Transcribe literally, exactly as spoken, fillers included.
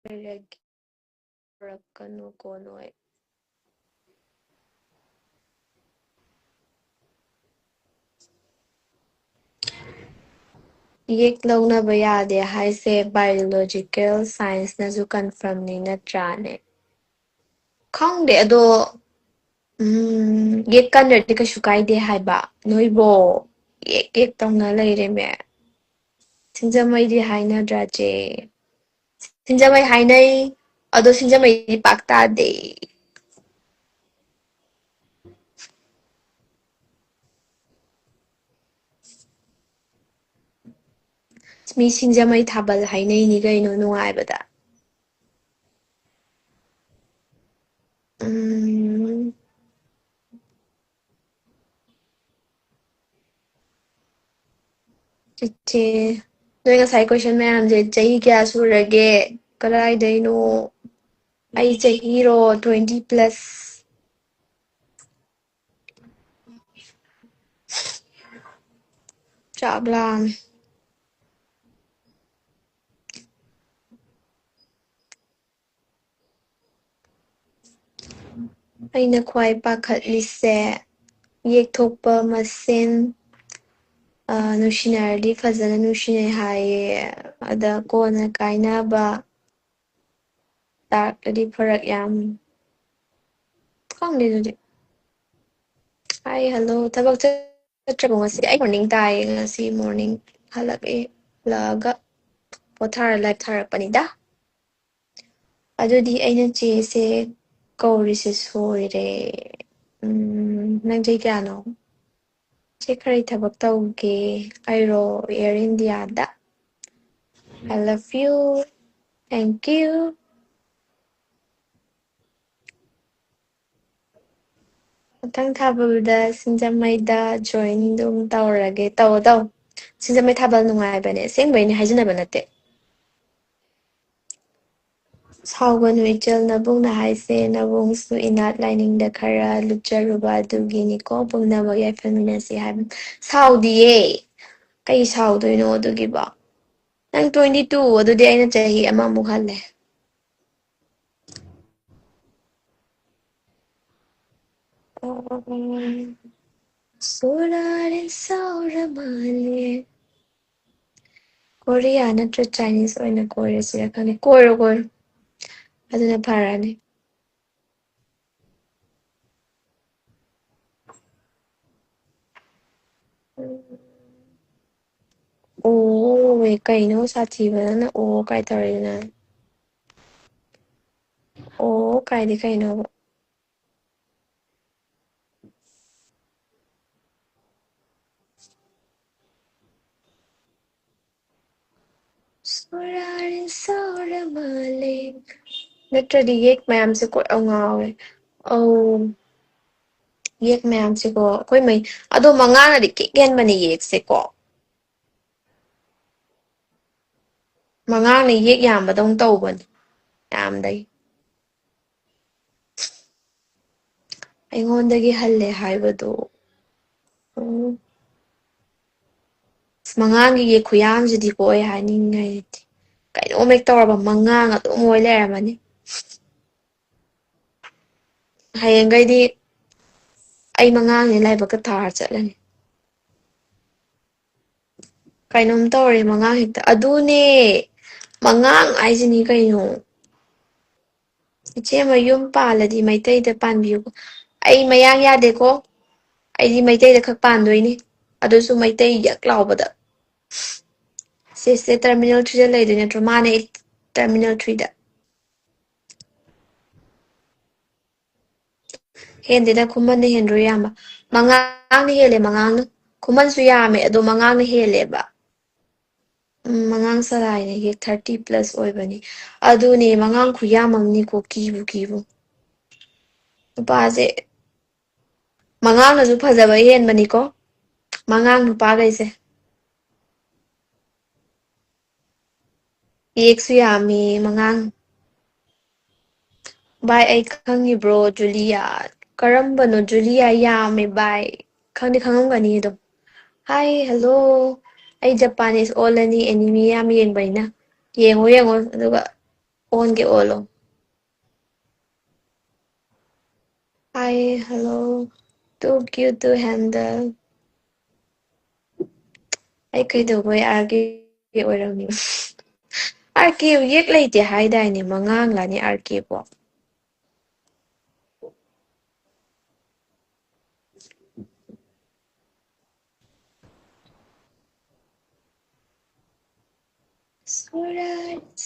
ꯍꯥꯏꯔꯒꯦ꯫ ꯄꯨꯔꯛꯀꯅꯨ ꯀꯣ ꯅꯣꯏ꯫ ꯌꯦꯛ ꯂꯧꯅꯕ ꯌꯥꯗꯦ ꯍꯥꯏꯁꯦ ꯕꯥꯏꯑꯣꯂꯣꯖꯤꯀꯦꯜ ꯁꯥꯏꯟꯁꯅꯁꯨ ꯀꯟꯐꯔꯝꯅꯤ ꯅꯠꯇ꯭ꯔꯥꯅꯦ? ꯈꯪꯗꯦ ꯑꯗꯣ, ꯎꯝ, ꯌꯦꯛ ꯀꯟꯗ꯭ꯔꯗꯤ ꯀꯩꯁꯨ ꯀꯥꯏꯗꯦ ꯍꯥꯏꯕ꯫ ꯅꯣꯏꯕꯣ ꯌꯦꯛ ꯌꯦꯛ ꯇꯧꯅ ꯂꯩꯔꯦꯃꯦ꯫ ꯁꯤꯡꯖꯃꯩꯗꯤ ꯍꯥꯏꯅꯗ꯭ꯔꯥ ꯆꯦ? ꯁꯤꯡꯖꯃꯩ ꯍꯥꯏꯅꯩ, ꯑꯗꯣ ꯁꯤꯡꯖꯃꯩꯗꯤ ꯄꯥꯛ ꯇꯥꯗꯦ꯫ ꯃꯤ ꯁꯤꯡꯖꯃꯩ ꯊꯥꯕꯜ ꯍꯥꯏꯅꯩꯅꯤ ꯀꯩꯅꯣ ꯅꯨꯡꯉꯥꯏꯕꯗ꯫ ꯎꯝ꯫ ꯆꯤꯆꯦ, ꯅꯣꯏ ꯉꯁꯥꯏ ꯀꯣꯏꯁꯟ ꯃꯌꯥꯝꯁꯦ ꯆꯍꯤ ꯀꯌꯥ ꯁꯨꯔꯒꯦ? ꯀꯗꯥꯏꯗꯩꯅꯣ? ꯑꯩ ꯆꯍꯤꯔꯣ twenty plus꯫ ꯆꯥꯛ ꯂꯥꯝꯃꯦ꯫ ꯑꯩꯅ ꯈ꯭ꯋꯥꯏ ꯄꯥꯈꯠꯂꯤꯁꯦ ꯌꯦꯛꯊꯣꯛꯄ ꯃꯁꯦꯟ, ꯑ, ꯅꯨꯡꯁꯤꯅꯔꯗꯤ ꯐꯖꯅ ꯅꯨꯡꯁꯤꯅꯩ ꯍꯥꯏꯌꯦ, ꯑꯗ ꯀꯣꯟꯅ ꯀꯥꯏꯅꯕ ꯇꯥꯔꯛꯂꯗꯤ ꯐꯔꯛ ꯌꯥꯝ, ꯈꯪꯗꯦ ꯑꯗꯨꯗꯤ꯫ ꯍꯥꯏ ꯍꯜꯂꯣ, ꯊꯕꯛ ꯆꯠꯇ꯭ꯔꯕꯣ ꯉꯁꯤꯗꯤ? ꯑꯩ ꯃꯣꯔꯅꯤꯡ ꯇꯥꯏꯌꯦ, ꯉꯁꯤ ꯃꯣꯔꯅꯤꯡ ꯍꯜꯂꯛꯑꯦ, ꯍꯜꯂꯛꯑꯒ ꯄꯣꯊꯥꯔ ꯂꯥꯏꯞ ꯊꯥꯔꯛꯄꯅꯤꯗ꯫ ꯑꯗꯨꯗꯤ ꯑꯩꯅ ꯆꯦꯁꯦ ꯀꯧꯔꯤꯁꯦ ꯁꯣꯏꯔꯦ꯫ ꯎꯝ, ꯅꯪ ꯆꯍꯤ ꯀꯌꯥꯅꯣ? ꯆꯦ ꯀꯔꯤ ꯊꯕꯛ ꯇꯧꯒꯦ? ꯑꯩꯔꯣ, ꯑꯦꯌꯔ ꯏꯟꯗꯤꯌꯥꯗ꯫ I love you. Thank you. ꯃꯊꯪ ꯊꯥꯕꯗ ꯁꯤꯡꯖꯃꯩꯗ join ꯑꯗꯨꯝ ꯇꯧꯔꯒꯦ꯫ ꯇꯧ, ꯇꯧ꯫ ꯁꯤꯡꯖꯃꯩ ꯊꯥꯕꯜ ꯅꯨꯡꯉꯥꯏꯕꯅꯦ꯫ ꯑꯁꯦꯡꯕꯩꯅꯦ, ꯍꯥꯏꯖꯤꯟꯅꯕ ꯅꯠꯇꯦ꯫ ꯁꯥꯎꯒꯅꯨ ꯏꯆꯜ, ꯅꯕꯨꯡꯅ ꯍꯥꯏꯁꯦ ꯅꯕꯨꯡꯁꯨ ꯏꯅꯥꯠ ꯂꯥꯏꯅꯤꯡꯗ ꯈꯔ ꯂꯨꯞꯆꯔꯨꯕ ꯑꯗꯨꯒꯤꯅꯤꯀꯣ, ꯄꯨꯝꯅꯃꯛ ꯌꯥꯏꯐꯃꯤꯟꯅꯁꯤ ꯍꯥꯏꯕ꯫ ꯁꯥꯎꯗꯤꯌꯦ, ꯀꯩ ꯁꯥꯎꯗꯣꯏꯅꯣ ꯑꯗꯨꯒꯤꯕꯣ? ꯅꯪ twenty two, ꯑꯗꯨꯗꯤ ꯑꯩꯅ ꯆꯍꯤ ꯑꯃꯃꯨꯛ ꯍꯜꯂꯦ꯫ ꯁꯣꯔꯥꯔꯦ ꯁꯥꯎꯔ ꯃꯥꯜꯂꯦ꯫ ꯀꯣꯔꯤꯌꯥ ꯅꯠꯇ꯭ꯔ ꯆꯥꯏꯅꯤꯁ ꯑꯣꯏꯅ ꯀꯣꯏꯔꯁꯤꯔ ꯈꯪꯗꯦ꯫ ꯀꯣꯏꯔꯣ, ꯀꯣꯏꯔꯣ꯫ ꯑꯗꯨꯅ ꯐꯔꯅꯤ꯫ ꯑꯣ, ꯀꯩꯅꯣ ꯁꯥꯊꯤꯕꯅ ꯑꯣ ꯀꯥꯏ ꯇꯧꯔꯤꯗꯨꯅ? ꯑꯣ ꯀꯥꯏꯗꯤ ꯀꯩꯅꯣꯕ? ꯁꯣꯔꯥꯔꯦ ꯁꯥꯎꯔ ꯃꯥꯜꯂꯦ꯫ ꯅꯠꯇ꯭ꯔꯗꯤ ꯌꯦꯛ ꯃꯌꯥꯝꯁꯦ ꯀꯣꯛ ꯌꯥꯝ ꯉꯥꯎꯋꯦ꯫ ꯑꯧ꯫ ꯌꯦꯛ ꯃꯌꯥꯝꯁꯦꯀꯣ, ꯑꯩꯈꯣꯏ ꯃꯩ-, ꯑꯗꯣ ꯃꯉꯥꯅꯗꯤ ꯀꯤꯛ ꯍꯦꯟꯕꯅꯦ ꯌꯦꯛꯁꯦꯀꯣ꯫ ꯃꯉꯥꯡꯅ ꯌꯦꯛ ꯌꯥꯝꯕꯗꯧꯅ ꯇꯧꯕꯅꯤ, ꯌꯥꯝꯗꯩ꯫ ꯑꯩꯉꯣꯟꯗꯒꯤ ꯍꯜꯂꯦ ꯍꯥꯏꯕꯗꯣ꯫ ꯎꯝ꯫ ꯑꯁ, ꯃꯉꯥꯡꯒꯤ ꯌꯦꯛ ꯈꯨꯌꯥꯝꯁꯤꯗꯤꯀꯣ, ꯑꯩ ꯍꯥꯏꯅꯤꯡꯉꯥꯏ ꯂꯩꯇꯦ꯫ ꯀꯩꯅꯣꯝ ꯍꯦꯛ ꯇꯧꯔꯕ ꯃꯉꯥꯡ ꯑꯗꯨꯝ ꯑꯣꯏ ꯂꯩꯔꯝꯃꯅꯤ꯫ ꯍꯌꯦꯡꯈꯩꯗꯤ ꯑꯩ ꯃꯉꯥꯡꯅꯦ ꯂꯥꯏꯕꯛꯇ ꯊꯥꯔ ꯆꯠꯂꯅꯤ꯫ ꯀꯩꯅꯣꯝ ꯇꯧꯔꯦ ꯃꯉꯥꯡ ꯍꯦꯛꯇ꯫ ꯑꯗꯨꯅꯦ, ꯃꯉꯥꯡ ꯍꯥꯏꯁꯤꯅꯤ ꯀꯩꯅꯣ꯫ ꯏꯆꯦ ꯃꯌꯨꯝ ꯄꯥꯜꯂꯗꯤ ꯃꯩꯇꯩꯗ ꯄꯥꯟꯕꯤꯌꯨ꯫ ꯑꯩ ꯃꯌꯥꯡ ꯌꯥꯗꯦꯀꯣ꯫ ꯑꯩꯗꯤ ꯃꯩꯇꯩꯗ ꯈꯛ ꯄꯥꯟꯗꯣꯏꯅꯤ꯫ ꯑꯗꯨꯁꯨ ꯃꯩꯇꯩ ꯌꯛ ꯂꯥꯎꯕꯗ꯫ ꯁꯤꯁꯦ ꯇꯔꯃꯤꯅꯦꯜ ꯊ꯭ꯔꯤꯗ ꯂꯩꯗꯣꯏ ꯅꯠꯇ꯭ꯔꯣ? ꯃꯥꯅꯦ, ꯇꯔꯃꯤꯅꯦꯜ ꯊ꯭ꯔꯤꯗ꯫ ꯍꯦꯟꯗꯦꯗ, ꯈꯨꯃꯟꯅ ꯍꯦꯟꯗ꯭ꯔꯣ ꯌꯥꯝꯕ? ꯃꯉꯥꯡꯅ ꯍꯦꯜꯂꯦ, ꯃꯉꯥꯡꯅ꯫ ꯈꯨꯃꯟꯁꯨ ꯌꯥꯝꯃꯦ, ꯑꯗꯣ ꯃꯉꯥꯡꯅ ꯍꯦꯜꯂꯦꯕ꯫ ꯎꯝ, ꯃꯉꯥꯡ ꯁꯂꯥꯏꯅ ꯌꯦꯛ ꯊꯥꯔꯇꯤ ꯄ꯭ꯂꯁ ꯑꯣꯏꯕꯅꯤ꯫ ꯑꯗꯨꯅꯦ, ꯃꯉꯥꯡ ꯈꯨꯌꯥꯝ ꯑꯃꯅꯤꯀꯣ, ꯀꯤꯕꯨ ꯀꯤꯕꯨ꯫ ꯅꯨꯄꯥꯁꯦ, ꯃꯉꯥꯡꯅꯁꯨ ꯐꯖꯕ ꯍꯦꯟꯕꯅꯤꯀꯣ, ꯃꯉꯥꯡ ꯅꯨꯄꯥꯈꯩꯁꯦ꯫ ꯌꯦꯛꯁꯨ ꯌꯥꯝꯃꯤ ꯃꯉꯥꯡ꯫ ꯚꯥꯏ, ꯑꯩ ꯈꯪꯉꯤꯕ꯭ꯔꯣ, ꯖꯨꯂꯤꯌꯥ? ꯀꯔꯝꯕꯅꯣ ꯖꯨꯂꯤꯌꯥ? ꯌꯥꯝꯃꯦ ꯚꯥꯏ, ꯈꯪꯗꯤ ꯈꯪꯉꯝꯒꯅꯤ ꯑꯗꯨꯝ꯫ ꯍꯥꯏ, ꯍꯜꯂꯣ, ꯑꯩ ꯖꯄꯥꯅꯤꯁ ꯑꯣꯜꯂꯅꯤ, ꯑꯦꯅꯤꯃꯤ ꯌꯥꯝ ꯌꯦꯡꯕꯅꯤꯅ꯫ ꯌꯦꯡꯉꯣ, ꯌꯦꯡꯉꯣ, ꯑꯗꯨꯒ ꯑꯣꯟꯒꯦ ꯑꯣꯜꯂꯣ꯫ Hi, hello. Too cute to handle. ꯑꯩ ꯀꯩꯗꯧꯕꯩ ꯑꯥꯔ ꯀꯦ ꯑꯣꯏꯔꯝꯃꯤꯅꯣ? ꯑꯥꯔ ꯀꯦ ꯌꯦꯛ ꯂꯩꯇꯦ ꯍꯥꯏꯗꯥꯏꯅꯦ? ꯃꯉꯥꯡꯂꯥꯅꯦ ꯑꯥꯔ ꯀꯦꯕꯣ? ꯁꯣꯔꯥꯠ